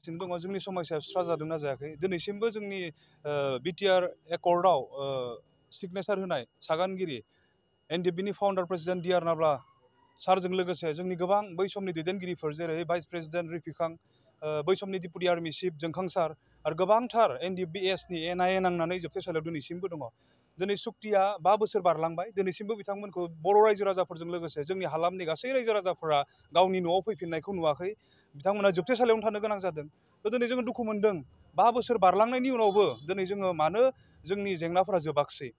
दङ जोंनि समस्याया सुस्राजादोंना जायाखै दिनैसिमबो जोंनि बिटिआर एकर्डआव सिगनेचार होनाय सागानगिरि एनडिएफबिनि फाउन्डार प्रेसिडेन्ट डि आर नाब्ला सारजों लोगोसे जोंनि गोबां बै समनि दैदेनगिरिफोर जेरै भाइस प्रेसिडेन्ट रिफिखां बै समनि डिपुटि आर्मि चिफ जोंखां सार आरो गोबांथार एनडिएफबि एसनि एनआइए नांनानै जोबथेसालियाव दिनैसिमबो दङ दिनै सुक्तिया 5 बोसोर बारलांबाय दिनैसिमबो बिथांमोनखौ बर' रायजो राजाफोरजों लोगोसे जोंनि हालामनि गासै रायजो राजाफोरा गावनि न'आव फैफिननायखौ नुवाखै बिथांमोना जोबथेसालियावनो थानो गोनां जादों दिनै जोङो दुखु मोनदों 5 बोसोर बारलांनायनि उनावबो दिनै जोङो मानो जोंनि जेंनाफोरा जोबाखिसै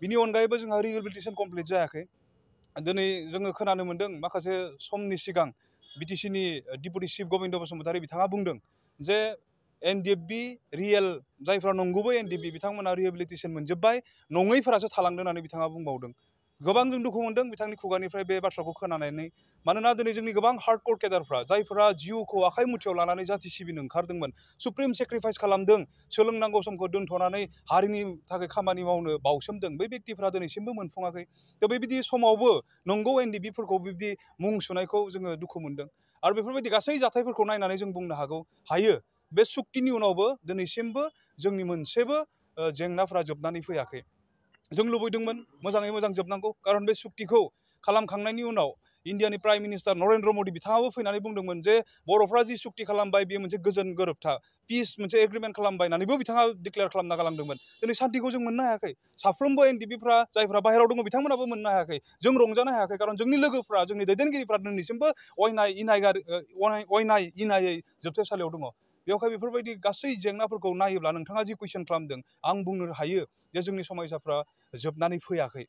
बिनि अनगायैबो जोंहा रिहेबिलिटेसन कमप्लिट जायाखै दिनै जोङो खोनानो मोन्दों माखासे समनि सिगां बिटिसिनि डिपुटि चिफ गबिन्द बसुमतारी बिथाङा बुंदों जे एनडिएफबि रियेल जायफ्रा नंगुबै एनडिएफबि बिथांमोना रिहेबिलिटेसन मोनजोब्बाय नङैफोरासो थालांदों होननानै बिथाङा बुंबावदों गोबां जों दुखु मोनदों बिथांनि खुगानिफ्राय बे बाथ्राखौ खोनानानै मानोना दिनै जोंनि गोबां हार्डकोर केडारफ्रा जायफोरा जिउखौ आखाइ मुथियाव लानानै जाथि सिबिनो ओंखारदोंमोन सुप्रिम सेक्रिफाइस खालामदों सोलोंनांगौ समखौ दोनथ'नानै हारिनि थाखाय खामानि मावनो बावसोमदों बै बेक्तिफ्रा दिनैसिमबो मोनफुङाखै थ' बेबायदि समावबो नंगौ एनडिएफबिफोरखौ बिब्दि मुं सुनायखौ जोङो दुखु मोनदों आरो बेफोरबायदि गासै जाथायफोरखौ नायनानै जों बुंनो हायो बे सुक्तिनि उनावबो दिनैसिमबो जोंनि मोनसेबो जेंनाफ्रा जोबनानै फैयाखै जों लुबैदोंमोन मोजाङै मोजां जोबनांगौ खारन बे सुक्तिखौ खालामखांनायनि उनाव इन्डियानि प्राइम मिनिस्टार नरेन्द्र मदि बिथाङाबो फैनानै बुंदोंमोन जे बर'फ्रा जि सुक्ति खालामबाय बेयो मोनसे गोजोन गोरोबथा पिस मोनसे एग्रिमेन्ट खालामबाय होननानैबो बिथाङा डिक्लेयार खालामना गालांदोंमोन दिनै सान्तिखौ जों मोननो हायाखै साफ्रोमबो एनडिएफबिफ्रा जायफ्रा बाहेरायाव दङ बिथांमोनाबो मोननो हायाखै जों रंजानो हायाखै खारन जोंनि लोगोफ्रा जोंनि दैदेनगिरिफ्रा दिनैसिमबो अयनाय इनायै जोबथेसालियाव दङ बेवहाय बेफोरबायदि गासै जेंनाफोरखौ नायोब्ला नोंथाङा जि कुइसन खालामदों आं बुंनो हायो जे जोंनि समस्याफ्रा जोबनानै फैयाखै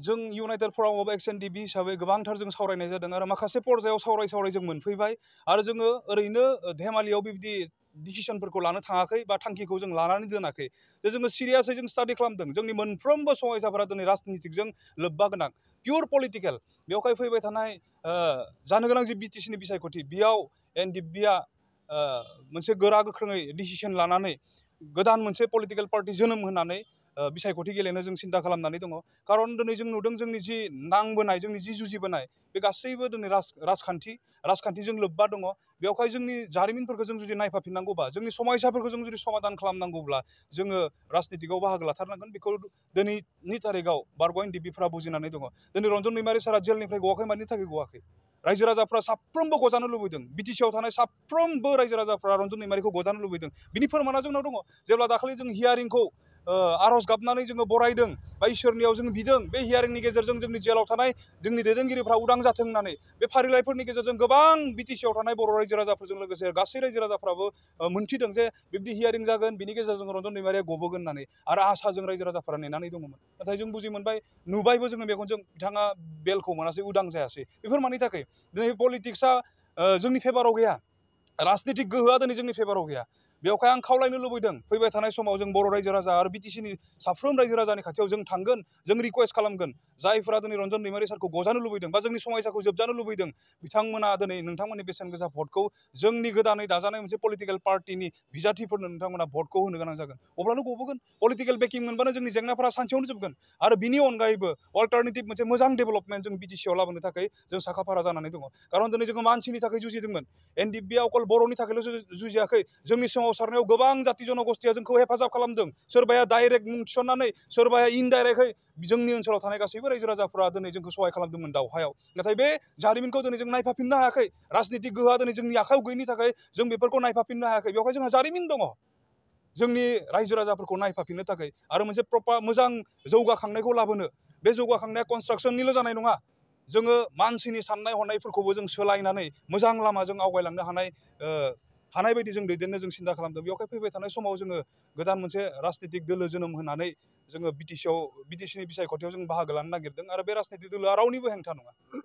जों इउनाइटेड फराम अफ एक्स एनडिएफबि हिसाबै गोबांथार जों सावरायनाय जादों आरो माखासे पर्यायाव सावराय जों मोनफैबाय आरो जोङो ओरैनो धेमालियाव बिब्दि डिसिसनफोरखौ लानो थाङाखै बा थांखिखौ जों लानानै दोनाखै जे जोङो सिरियासै जों स्टाडि खालामदों जोंनि मोनफ्रोमबो समस्याफोरा दिनै राजनितिकजों लोब्बा गोनां पियर पलिटिकेल बेवहाय फैबाय थानाय जानो गोनां जि बिटिसिनि बिसायख'थि बेयाव एनडिएफबिआ मोनसे गोरा गोख्रोङै डिसिसन लानानै गोदान मोनसे पलिटिकेल पार्टि जोनोम होनानै बिसायख'थि गेलेनो जों सिन्था खालामनानै दङ खारन दिनै जों नुदों जोंनि जि नांबोनाय जोंनि जि जुजिबोनाय बे गासैबो दिनै राजखान्थिजों लोब्बा दङ बेवहाय जोंनि जारिमिनफोरखौ जों जुदि नायफाफिननांगौबा जोंनि समस्याफोरखौ जों जुदि समाधान खालामनांगौब्ला जोङो राजनितिकआव बाहागो लाथारनांगोन बेखौ दिनैनि थारिखआव बारग' एनडिएफबिफ्रा बुजिनानै दङ दिनै रन्जन दैमारि सारा जेलनिफ्राय गवाखै मानि थाखाय गवाखै रायजो राजाफ्रा साफ्रोमबो गजानो लुबैदों बिटिसिआव थानाय साफ्रोमबो रायजो राजाफ्रा रन्जन दैमारिखौ गजानो लुबैदों बिनि फोरमाना जोंनाव दङ जेब्ला दाखालि जों हियारिंखौ आर'ज गाबनानै जोङो बरायदों बा इसोरनियाव जों बिदों बे हियारिंनि गेजेरजों जोंनि जेलाव थानाय जोंनि दैदेनगिरिफ्रा उदां जाथों होननानै बे फारिलाइफोरनि गेजेरजों गोबां बिटिसिआव थानाय बर' रायजो राजाफोरजों लोगोसे गासै रायजो राजाफ्राबो मोनथिदों जे बिब्दि हियारिं जागोन बिनि गेजेरजों रन्जन दैमारिया गबोगोन होननानै आरो आसाजों रायजो राजाफोरा नेनानै दङमोन नाथाय जों बुजि मोनबाय नुबायबो जोङो मेगनजों बिथाङा बेलखौ मोनासै उदां जायासै बेफोर मानि थाखाय दिनै पलिटिक्सआ जोंनि फेभाराव गैया राजनितिक गोहोआ दिनै जोंनि फेभाराव गैया बेवहाय आं खावलायनो लुबैदों फैबाय थानाय समाव जों बर' रायजो राजा आरो बिटिसिनि साफ्रोम रायजो राजानि खाथियाव जों थांगोन जों रिकुवेस्ट खालामगोन जायफोरा दिनै रन्जन दैमारि सारखौ गजानो लुबैदों बा जोंनि समस्याखौ जोबजानो लुबैदों बिथांमोना दिनै नोंथांमोननि बेसेन गोसा भटखौ जोंनि गोदानै दाजानाय मोनसे पलिटिकेल पार्टिनि बिजाथिफोरनो नोंथांमोना भटखौ होनो गोनां जागोन अब्लानो गबोगोन पलिटिकेल बेकिं मोनबानो जोंनि जेंनाफोरा सानसेयावनो जोबगोन आरो बिनि अनगायैबो अल्टारनेटिभ मोनसे मोजां डेभेलपमेन्ट जों बिटिसिआव लाबोनो थाखाय जों साखाफारा जानानै दङ खारन दिनै जोङो मानसिनि थाखाय जुजिदोंमोन एनडिएफबिआ अकल बर'नि थाखायल' जुजियाखै जोंनि सोमावसारनायाव गोबां जाथि जनगोष्ठिया जोंखौ हेफाजाब खालामदों सोरबाया डाइरेक्ट मुं थिसननानै सोरबाया इनडाइरेक्टहै जोंनि ओनसोलाव थानाय गासैबो रायजो राजाफोरा दिनै जोंखौ सहाय खालामदोंमोन दावहायाव नाथाय बे जारिमिनखौ दिनै जों नायफाफिननो हायाखै राजनितिक गोहोआ दिनै जोंनि आखायाव गैयिनि थाखाय जों बेफोरखौ नायफाफिननो हायाखै बेवहाय जोंहा जारिमिन दङ जोंनि रायजो राजाफोरखौ नायफाफिननो थाखाय आरो मोनसे प्रपार मोजां जौगाखांनायखौ लाबोनो बे जौगाखांनाया कनस्ट्राक्सननिल' जानाय नङा जोङो मानसिनि साननाय हनायफोरखौबो जों सोलायनानै मोजां लामाजों आवगायलांनो हानाय बायदि जों दैदेननो जों सिन्था खालामदों बेवहाय फैबाय थानाय समाव जोङो गोदान मोनसे राजनितिक दोलो जोनोम होनानै जोङो बिटिसिनि बिसायख'थियाव जों बाहागो लानो नागिरदों आरो बे राजनितिक दोलोआ रावनिबो हेंथा नङा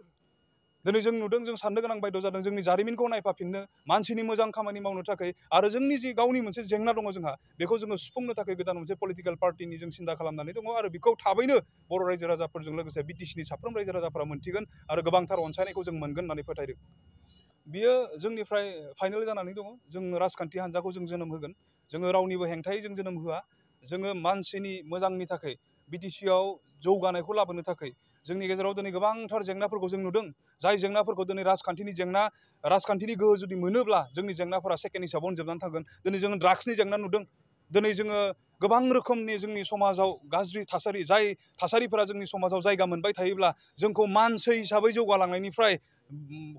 दिनै जों नुदों जों साननो गोनां बायद' जादों जोंनि जारिमिनखौ नायफाफिननो मानसिनि मोजां खामानि मावनो थाखाय आरो जोंनि जि गावनि मोनसे जेंना दङ जोंहा बेखौ जोङो सुफुंनो थाखाय गोदान मोनसे पलिटिकेल पार्टिनि जों सिन्था खालामनानै दङ आरो बेखौ थाबैनो बर' रायजो राजाफोरजों लोगोसे बिटिसिनि साफ्रोम रायजो राजाफोरा मोनथिगोन आरो गोबांथार अनसायनायखौ जों मोनगोन होननानै फोथायदों बियो जोंनिफ्राय फाइनेल जानानै दङ जों राजखान्थि हान्जाखौ जों जोनोम होगोन जोङो रावनिबो हेंथायै जों जोनोम होआ जोङो मानसिनि मोजांनि थाखाय बिटिसिआव जौगानायखौ लाबोनो थाखाय जोंनि गेजेराव दिनै गोबांथार जेंनाफोरखौ जों नुदों। जाय जेंनाफोरखौ दिनै राजखान्थिनि जेंना, राजखान्थिनि गोहो जुदि मोनोब्ला जोंनि जेंनाफोरा सेकेन्ड हिसाबावनो जोबनानै थागोन। दिनै जोङो ड्राग्सनि जेंना नुदों। दिनै जोङो गोबां रोखोमनि जोंनि समाजाव गाज्रि थासारि, जाय थासारिफोरा जोंनि समाजाव जायगा मोनबाय थायोब्ला जोंखौ मानसि हिसाबै जौगालांनायनिफ्राय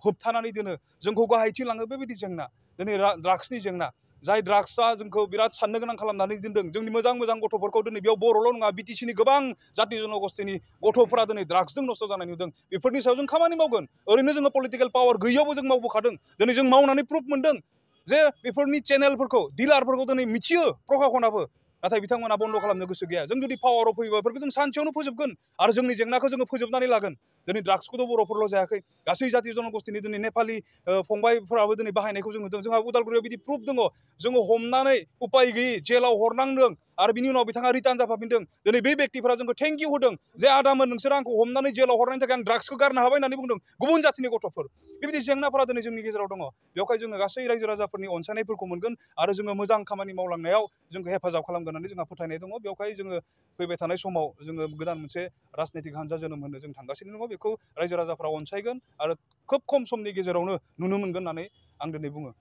होबथानानै दोनो, जोंखौ गाहायथिं लाङो, बेबायदि जेंना। दिनै ड्राग्सनि जेंना, जाय ड्राग्सआ जोंखौ बिराद साननो गोनां खालामनानै दोनदों। जोंनि मोजां मोजां गथ'फोरखौ दिनै बेयाव बर'ल' नङा, बिटिसिनि गोबां जाति जन'गस्थिनि गथ'फोरा दिनै ड्राग्सजों नस्थ' जानाय नुदों। बेफोरनि सायाव जों खामानि मावगोन। ओरैनो जोङो पलिटिकेल पावार गैयैयावबो जों मावबोखादों। दिनै जों मावनानै प्रुफ मोनदों जे बेफोरनि चेनेलफोरखौ, डिलारफोरखौ दिनै मिथियो प्रखाखनाबो, नाथाय बिथांमोना बन्द' खालामनो गोसो गैया। जों जुदि पावाराव फैयोबा बेफोरखौ जों सानसेयावनो फोजोबगोन आरो जोंनि जेंनाखौ जोङो फोजोबनानै लागोन। दिनै ड्राग्सखौथ' बर'फोरल' जायाखै, गासै जाति जन'गस्थिनि दिनै नेपालि फंबायफोराबो दिनै बाहायनायखौ जों नुदों। जोंहा उदालगुरियाव बिदि प्रुफ दङ। जोङो हमनानै उपाय गैयै जेलाव हरनांदों आरो बिनि उनाव बिथाङा रिटार्न जाफाफिनदों। दिनै बे व्यक्तिफोरा जोंखौ थेंक इउ होदों जे आदामोन, नोंसोर आंखौ हमनानै जेलाव हरनायनि थाखाय आं ड्राग्सखौ गारनो हाबाय होननानै बुंदों। गुबुन जातिनि गथ'फोर, बेबायदि जेंनाफोरा दिनै जोंनि गेजेराव दङ। बेवहाय जोङो गासै रायजो राजाफोरनि अनसायनायफोरखौ मोनगोन आरो जोङो मोजां खामानि मावलांनायाव जोंखौ हेफाजाब खालामगोन होननानै जोंहा फोथायनाय दङ। बेवहाय जोङो फैबाय थानाय समाव जोङो गोदान मोनसे राजनितिक हान्जा जोनोम होनो जों थांगासिनो दङ। बेखौ रायजो राजाफ्रा अनसायगोन आरो खोब खम समनि गेजेरावनो नुनो मोनगोन होननानै आं दिनै बुङो।